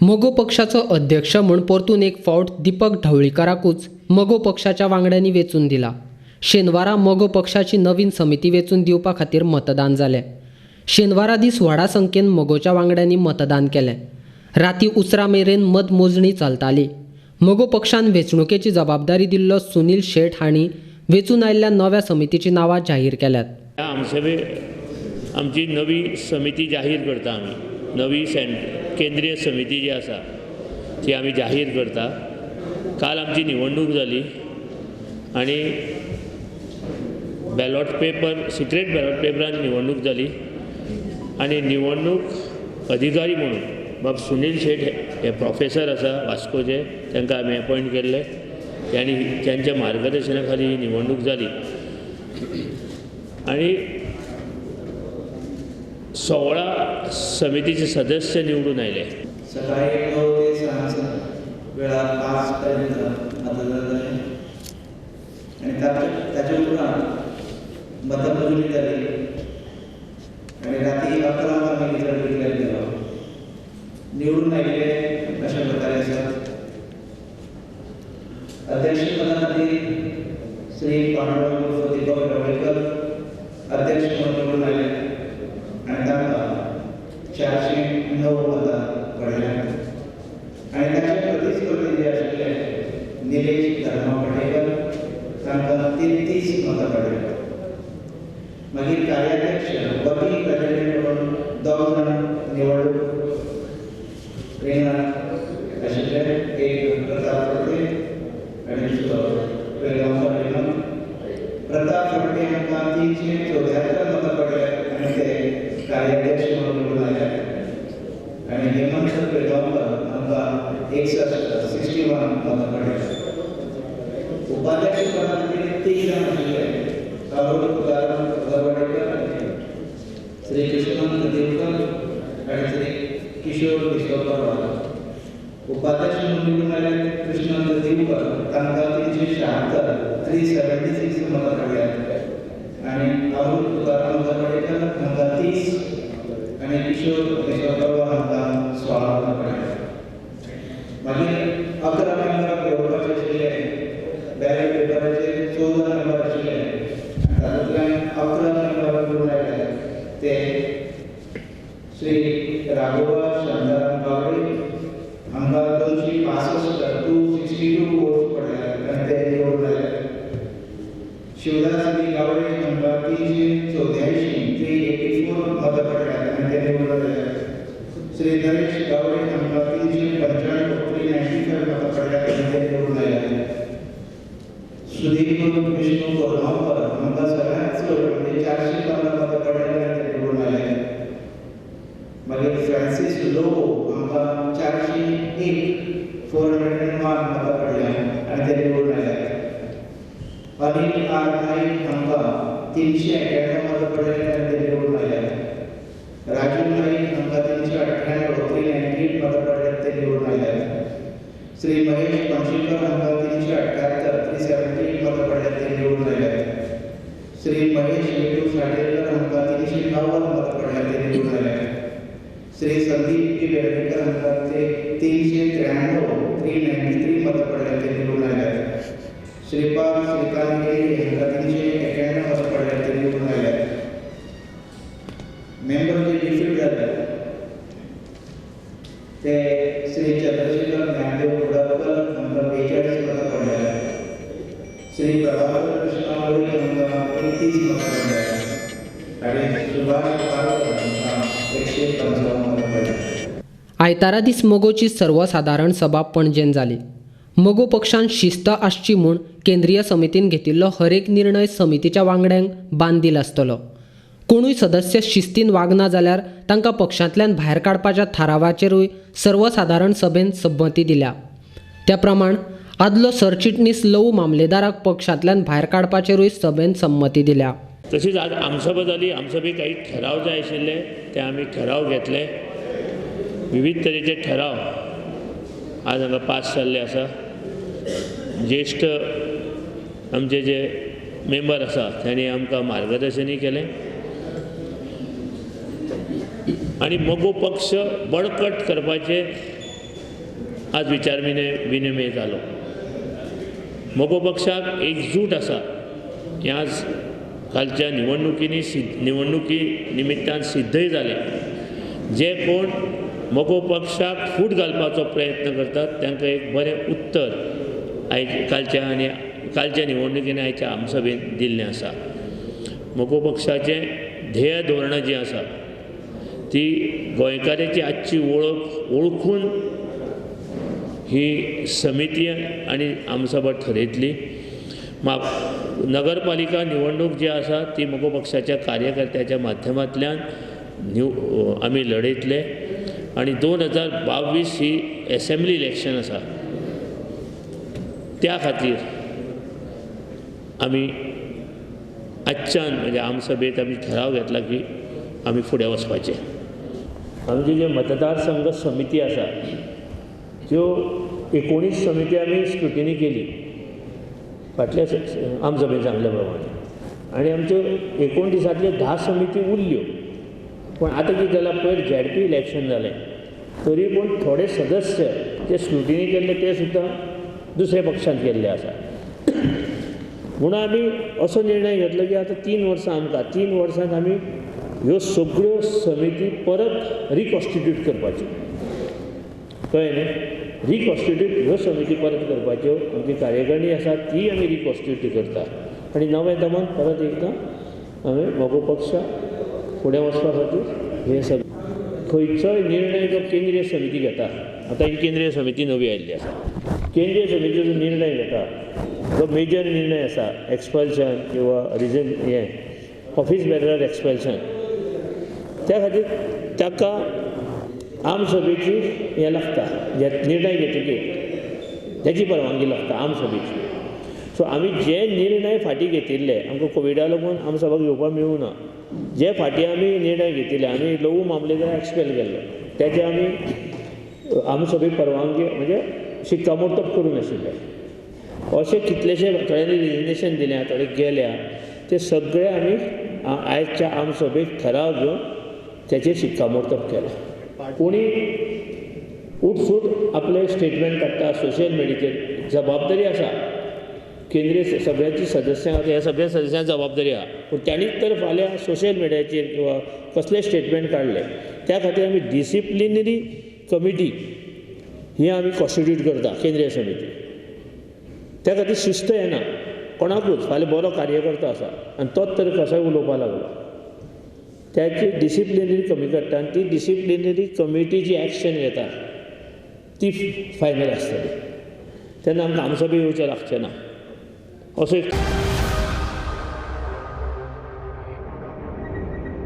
मगो पक्षाचो अध्यक्ष म्हूण परतून एक फावट दीपक ढवळीकाराकूच मगो पक्षाच्या वांगड्यांनी वेंचून दिला. शेनवारा मगो पक्षाची नवीन समिती वेंचून दिवपा खातीर मतदान जालें. शेनवारा दीस व्हडा संख्येन मगोच्या वांगड्यांनी मतदान केलें. राती उसरां मेरेन मतमोजणी चलताली. मगो पक्षान वेंचणुकेची जबाबदारी दिल्लो सुनील शेट हांणी वेंचून आयिल्ल्या नव्या समितीचीं नांवां जाहीर केल्यात. आमसभे आमची नवी समिती जाहीर करता. आमी नवी केंद्रीय समिती जी आसा ती आमी जाहीर करता. काल आमची निवडणूक जाली आनी बॅलॉट पेपर, सिक्रेट बॅलॉट पेपरान निवडणूक जाली आनी निवडणूक अधिकारी म्हणून बाब सुनील शेट हे प्रोफेसर आसा वास्कोचे, तांकां आमी अपॉयंट केल्ले आनी तांच्या मार्गदर्शना खाली ही निवडणूक जाली आनी 16 समितीचे सदस्य निवडून आयले. सकाळी 9 ते 6 वेळार 5 पर्यंत मतदान जालें आनी ताचे उपरांत मतमोजणी जाली आनी राती 11 आमी रिजल्ट डिक्लेअर केलो. निवडून आयिल्ले अशा प्रकारे आसात. अध्यक्षपदा खातीर श्री पांडुरंग उर्फ दीपक ढवळीकर अध्यक्ष म्हणून निवडून आयले आनी तांकां 409 मतां पडल्या आनी ताचे प्रतिस्पर्धी जे आशिल्ले निलेश धर्मा पटेकर तांकां 33 मतां पडल्या. मागीर कार्याध्यक्ष वर्किंग प्रेसिडेंट म्हणून 2 जाण निवडणूक रिंगणांत आशिल्ले, एक प्रताप फडते आनी दुसरो वेलगांवकर हेमंत. प्रताप फडते हांकां 374 मतां पडल्या आनी ते कार्याध्यक्ष म्हणून निवडून आयले आनी हेमंत पिळगांवकर हांकां 61 मतां पडल्या. उपाध्यक्ष पदा खातीर 3 जाण आशिल्ले, अरुण तुकाराम गरवाडेकर, श्री कृष्णंत दिवकर आनी श्री किशोर विश्वकर. उपाध्यक्ष म्हणून निवडून आयले कृष्णंत दिवकर, तांकां 376 376 मतां पडल्या आनी अरुण तुकाराम गरवाडेकर हांकां 30 आनी किशोर विश्वकर हांकां 16 मतां पडल्या. मागीर 11 मेंबराक निवडपाचे आशिल्ले, बॅलट पेपराचेर 14 मेंबर आशिल्ले, तातूंतल्यान 11 मेंबर निवडून आयले ते श्री राघोबा शांताराम गावडे हांकां 265 262 वोट्स पडले आनी ते निवडून आयले. शिवदास बी गावडे हांकां 384 384 मतां पडल्यात आनी ते निवडून आयले. श्री नरेश गावडे हांकां 395 395 मतां पडल्यात आनी ते निवडून आयले. सुधीर विष्णू कोरगांवकर हांकां सगळ्यांत चड म्हणजे 415 मतां पडले आनी ते निवडून आयले. मागीर फ्रांसीस लोबो हांकां 401 401 मतां पडल्या आनी ते निवडून आयले. अनिल आर नाईक हांकां 391 मतां पडले आनी ते निवडून आयले. राजू नाईक हांकां 398 398 मतां पडले ते निवडून आयले. श्री महेश पणशीकर हांकां 378 378 मतां पडले ते निवडून आयले. श्री महेश विठू साडेकर हांकां 390 मतां पडले ते निवडून आयले. श्री संदीप पी वेर्णेकर हांकां 393 393 मतां पडले ते निवडून आयले. श्रीपाद श्रीकांत केणी हांकां 391 मतां पडले ते निवडून आयले. मेंबर जे डिफीट जाले ते श्री चंद्रशेखर ज्ञानदेव कुडाळकर हांकां 42 मतां पडले. श्री प्रभाकर कृष्णा वळी हांकां 31 मतां पडले आनी सुभाष पारकर हांकां 155 मतां पडले. आयतारा दीस मगोची सर्वसादारण सभा पणजेन जाली. मगो पक्षान शिस्त आसची म्हूण केंद्रीय समितीन घेतिल्लो हरेक निर्णय समितीच्या वांगड्यांक बांदील आसतलो. कोणूय सदस्य शिस्तीन वागना जाल्यार तांकां पक्षांतल्यान भायर काडपाच्या थारावाचेरूय सर्वसादारण सभेन संमती दिल्या. त्या प्रमाण आदलो सरचिटणीस लवू मामलेदाराक पक्षांतल्यान भायर काडपाचेरूय सभेन संमती दिल्या. तशीच आज आमसभा जाली. आमसभे काही ठराव जाय आशिल्ले ते आमी ठराव घेतले. विविध तरेचे ठराव आज हांगा पास जाल्ले आसा. ज्येश्ठ आमचे जे मेंबर आसा तांणी आमकां मार्गदर्शनूय केलें आनी मगो पक्ष बळकट करपाचे आज विचार विनिमय जालो. मगो पक्षाक एकजूट आसा हें आज कालच्या निवडणुकींनी निवडणुकी निमित्तान सिद्धय जालें. जे कोण मगो पक्षाक फूट घालपाचो प्रयत्न करतात तांकां एक बरें उत्तर आयज कालच्या आनी कालच्या निवडणुकींनी आयच्या आमसभेन दिल्लें आसा. मगो पक्षाचें ध्येय धोरणां जीं आसा ती गोंयकाराची आजची वळख वळखून ही समिती आनी आमसभा ठरयतली. नगरपालिका निवडणूक जी आसा ती मगो पक्षाच्या कार्यकर्त्याच्या माध्यमांतल्यान आमी लढयतले आनी 2022 ही एसेंब्ली इलेक्शन आसा त्या खातीर आमी आजच्यान म्हणजे आमसभेंत आमी ठराव घेतला की आमी फुडें वचपाचें. आमची जे मतदारसंघ समिती आसा त्यो 19 समिती आमी स्क्रुटिनी केली फाटल्या आमसभेन सांगल्या प्रमाणे आनी आमच्यो 19 10 समिती उरल्यो. पूण आतां कितें जालां, पयर झेडपी इलेक्शन जालें तरी पूण थोडे सदस्य जे स्क्रुटिनी केल्ले ते सुद्दां दुसऱ्या पक्षांत गेल्ले आसा. म्हणून आमी असो निर्णय घेतलो की आतां 3 वर्सां आमकां 3 वर्सांत आमी ह्यो सगळ्यो समिती परत रिकॉन्स्टिट्यूट करपाच्यो, कळ्ळें न्ही? रिकॉन्स्टिट्यूट ह्यो समिती परत करपाच्यो. आमची कार्यकारिणी आसा ती आमी रिकॉन्स्टिट्यूट करता आनी नवें दमान परत एकदां आमी मगो पक्ष फुडें वचपा खातीर हें सगळें खंयचोय निर्णय जो केंद्रीय समिती घेता, आतां ही केंद्रीय समिती नवी आयिल्ली आसा, केंद्रीय समितीचो निर्णय घेता जो मेजर निर्णय आसा एक्सपल्शन किंवा रिजन हें ऑफीस बेरर एक्सपल्शन, त्या खातीर ताका आमसभेची हें लागता, निर्णय घेतकीर ताची परवानगी लागता आमसभेची. सो आमी जे निर्णय फाटीं घेतिल्ले आमकां कोविडा लागून आमसभा घेवपाक मेळूं ना, जे फाटीं आमी निर्णय घेतिल्ले आमी लघु मामलेदार एक्सपेल केल्लो तेजे आमी आमसभे परवानगी म्हणजे शिक्कामोर्तब करूं नाशिल्ले. अशे कितलेशे थोड्यांनी रेजिग्नेशन दिलें, थोडे गेल्या, ते सगळे आमी आयच्या आमसभेक ठराव घेवन तेचेर शिक्कामोर्तब केलें. कोणी उठसूट आपलें स्टेटमेंट काडटा सोशल मिडियाचेर, जबाबदारी आसा केंद्रीय सगळ्याची सदस्यांक, ह्या सगळ्या सदस्यांक जबाबदारी आसा, पूण तांणीच तर फाल्यां सोशल मिडियाचेर किंवा कसलें स्टेटमेंट काडलें त्या खातीर आमी डिसिप्लिनरी कमिटी ही आमी कॉन्स्टिट्यूट करता केंद्रीय समिती. त्या खातीर शिस्त येना कोणाकूच, फाल्यां बरो कार्यकर्तो आसा आनी तोच तर कसोय उलोवपाक लागलो, त्याची डिसिप्लिनरी कमी काडटा आनी ती डिसिप्लिनरी कमिटी जी एक्शन घेता ती फायनल आसतली. तेन्ना आमकां आमसभे येवचें लागचें ना असो एक.